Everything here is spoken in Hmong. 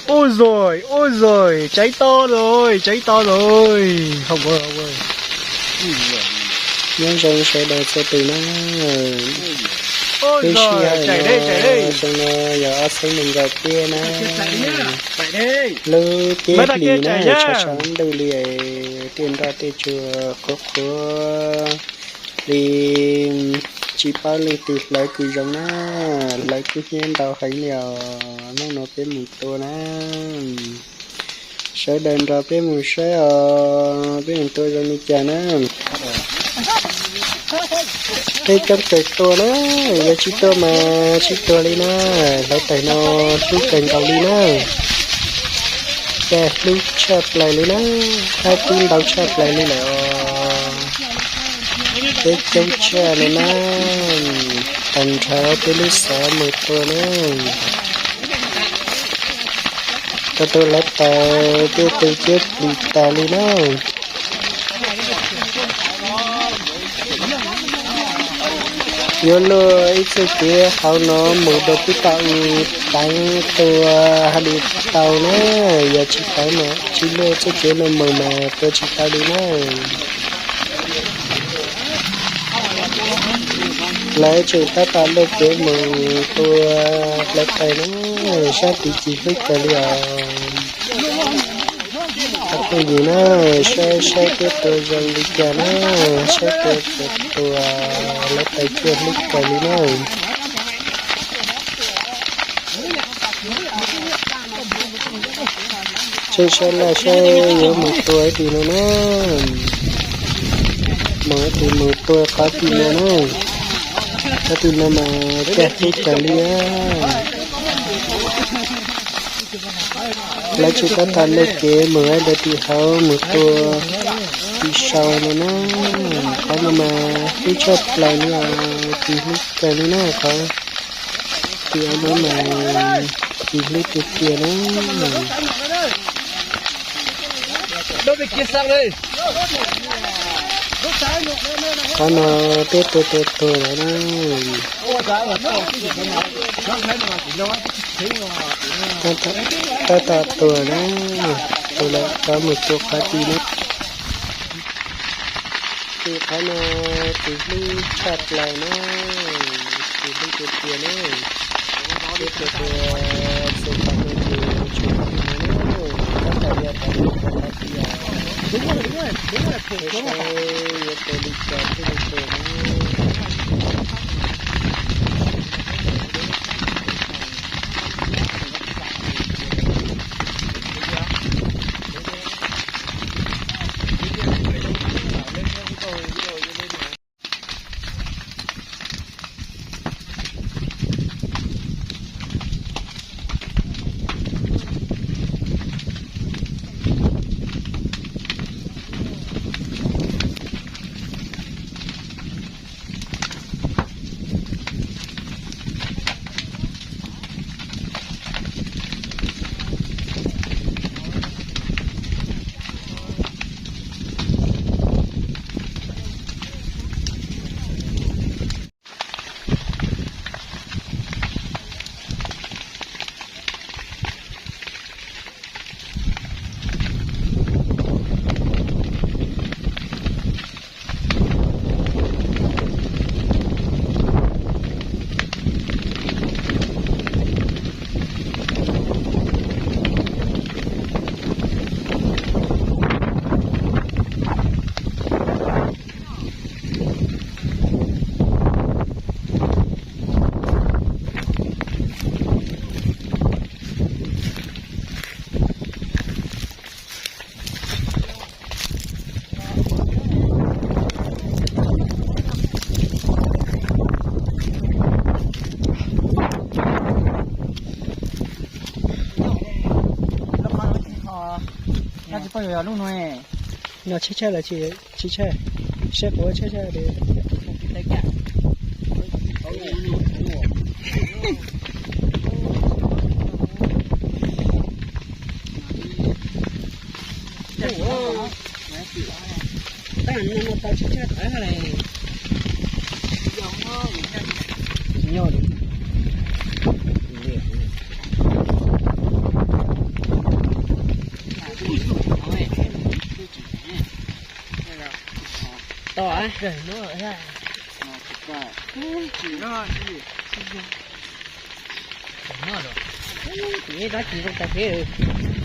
Ub zoj, ub zoj, tsaiv to lawm, tsaiv to lawm. Nyob zoo sawv daws txhua tus na. Lub sij hawm no, xyoo no yog ob txhiab nees nkaum peb na. Lub cib hlis na, tshav tshav ntuj li, tej nroj tej tsuag qhuav qhuav li, tsis paub leej twg hlawv kws zoo na, hlawv kub hnyiab ntau heev li os. Hnub no peb mus tua na, sawv daws nrog peb mus saib os, peb mus tua zoo li cas na. Peb coob kawg tua na, yog tsis tua mas tsis tuag li na, hlawv tawm no hlub kawg nkaus li na. Cas hlub tshaj plaws li na, haib kub ntau tshaj plaws li lawm os. Peb coob tshaj li na, tag nrho peb lub xov mus tua na. Tau tus lawv tawm tej tus ciab plis tas li na. Yuav luaj ib txoj kev hauv no mus rau peb tom u teev tua hais li tau na, yog tsis tau no tsis luaj txoj kev no mus mas tua tsis tau li na. Lawv tseem tab tom luaj kev mus tua hlawv tawm na, sab tid ci hlub kawg li os. Ob phooj ywg na, saib saib peb tua zoo li cas na, saib tua tua tua hlawv tawm ciaj hlub kawg li na. Saib saib laj saib yuav mus tua ib tim no na, mus ib tim mus tua qhov tim no na, qhov tim no mas caj hlub kawg li. Lawv tseem tab tom luaj kev mus ntawm tim hauv mus tua tim sau no na, qhov no mas hlub tshaj plaws li os, ci hlub kawg li na, qhov tim no mas ci hlub tiag tiag na. Qhov no peb tua tua tuag lawm na. Tab tom tuag na, tuag lawm rov mus tua qhov tid na. Tim qhov no ci hlub tshaj plaws na, ci hlub tiag tiag na. Peb tua tua xwb qhov no ces tshuav qhov tim no na, tab tom yuav rov mus tua qhov tid os. Saib yuav tua li cas thiaj li tuag na. No tsheb tshaj los tsis tsheb? Saib quav tsheb tshaj li. Tau tsheb tshaj tau li. Tsis nyob li. to. Tus dab tsi zoo tas thiab.